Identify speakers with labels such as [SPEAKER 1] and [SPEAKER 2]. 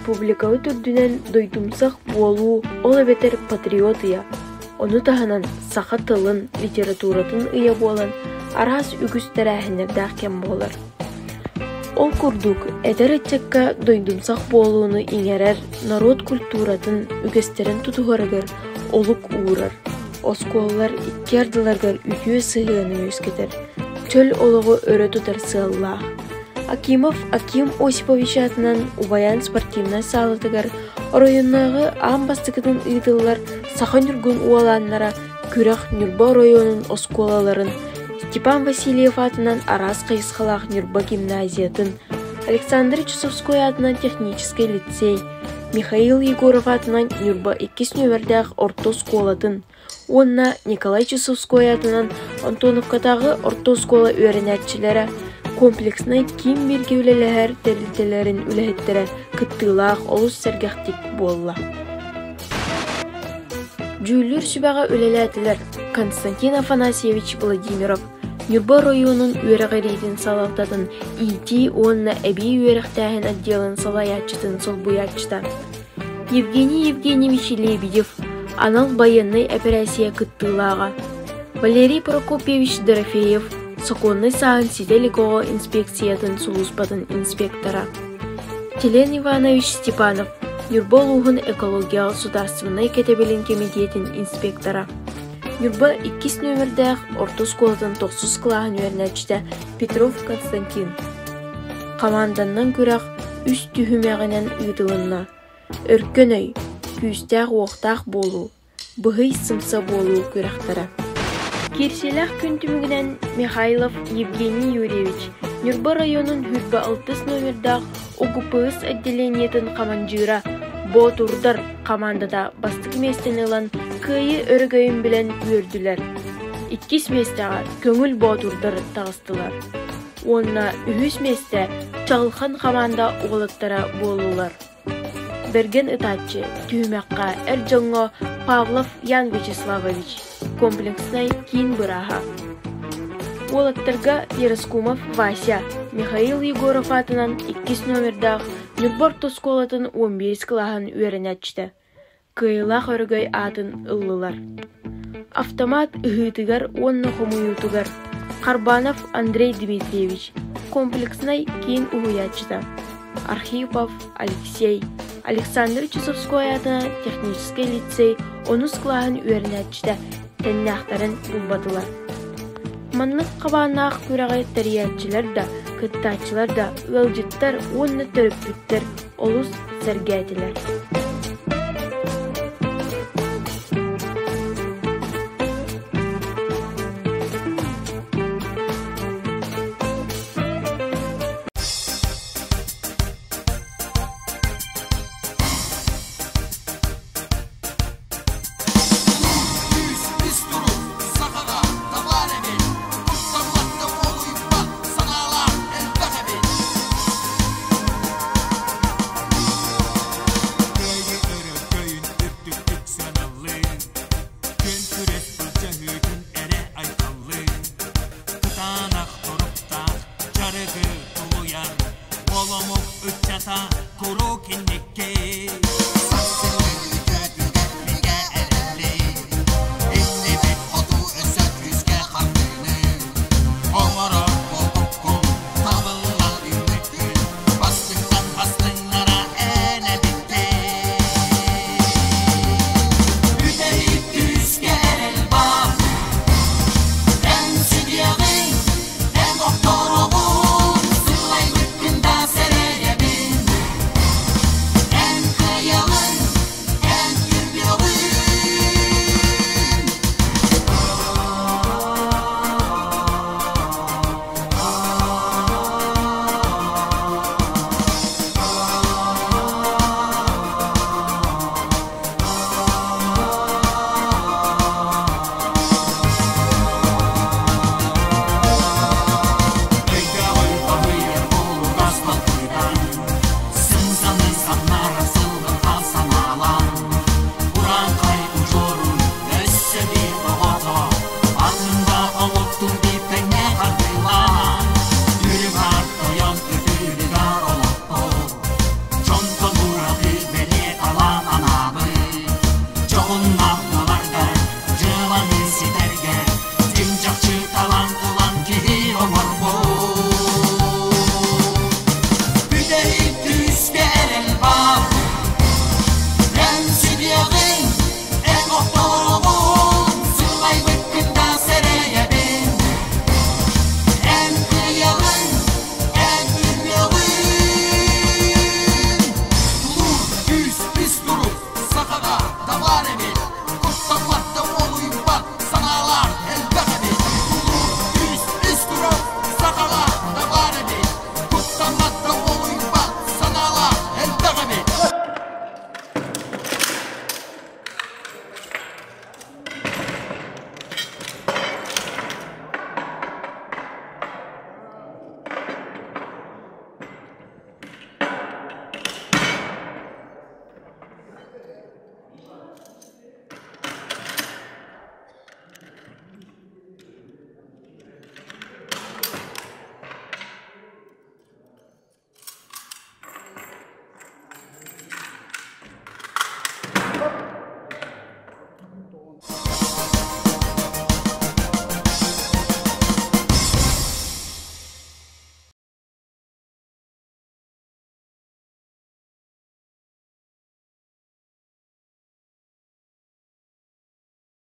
[SPEAKER 1] Республикабыт үрдүнэн дойдумсах буолуу, ол эбэтэр патриот ыйа, ону таһынан саха тылын, литературатын ыйа буолан араас үгүс тэрээһиннэрдээх кэм буолар. Ол курдук, эдэр ыччакка дойдумсах буолууну иҥэрэр, норуот культуратын, үгэстэрин тутуһарыгар олук уурар, оскуолалар икки ардыларыгар үтүө сыһыаны үөскэтэр, чөл олоҕу өрө тутар сыаллаах. Акимов Аким Осипович аатынан Убайаан спортивнай саалатыгар оройуоннааҕы аан бастакытын ыытыллар Саха ньургун уоланнара күрэх Ньурба оройуонун оскуолаларын, Степан Васильев аатынан араас хайысхалаах Ньурба гимназиятын, Александр Чусовской аатынан техническэй лицей, Михаил Егоров аатынан Ньурба иккис нүөмэрдээх орто оскуолатын уонна Николай Чусовской аатынан Антоновкатааҕы орто оскуола үөрэнээччилэрэ комплекснай киин бииргэ үлэлэһэр тэрилтэлэрин үлэһиттэрэ кыттыылаах олус сэргэхтик буолла. Дьүүллүүр сүбэҕэ үлэлээтилэр Константин Афанасьевич Владимиров, Ньурба оройуонун үөрэҕириитин салалтатын иитии уонна эбии үөрэхтээһин отделын салайааччытын солбуйааччыта Евгений Евгеньевич Лебедев, анал байыаннай эпэрээссийэ кыттыылааҕа, Валерий Прокопьевич Дорофеев, сокуоннай сааһын ситэ илик оҕо инспекциятын сулууспатын инспектора, Телен Иванович Степанов, Ньурба улууһун экологияҕа судаарыстыбаннай кэтэбилин кэмитиэтин инспектора, Ньурба иккис нүөмэрдээх орто оскуолатын тохсус кылааһын үөрэнээччитэ Петров Константин. Хамаанданнан күрэх үс түһүмэҕинэн ыытылынна: Өркөн өй, күүстээх-уохтаах буолуу, быһый сымса буолуу күрэхтэрэ. Киирсиилээх күн түмүгүнэн Михайлов Евгений Юрьевич Ньурба оройуонун 26 номердаах УГПС отделениетын хамандьыыра Боотурдар хамаандата бастакы миэстэни ылан кыайыы өрөгөйүн билэн үөрдүлэр. Иккис миэстэҕэ Көҥүл Боотурдар таҕыстылар. Уонна үһүс миэстэ Чаҕылхан хамаанда уолаттара буоллулар. Бэргэн ытааччы түһүмэххэ эр дьоҥҥо Павлов Ян Вячеславович, комплекснай киин бырааһа. Уолаттарга Ероскумов Вася, Михаил Егоров аатынан иккис номердаах Ньурба орто оскуолатын 11 кылааһын үөрэнээччитэ. Кыайыылаах өрөгөй аатын ыллылар. Автомат ыһыытыгар уонна хомуйуутугар Харбанов Андрей Дмитриевич, комплекснай киин уһуйааччыта, Архипов Алексей, Александр Чусовской аатынан техническэй лицей онус кылааһын үөрэнээччитэ тэннээхтэрин булбатылар. Маннык хабааннаах күрэҕи тэрийээччилэр да, кыттааччылар да, ыалдьыттар уонна төрөппүттэр олус сэргээтилэр.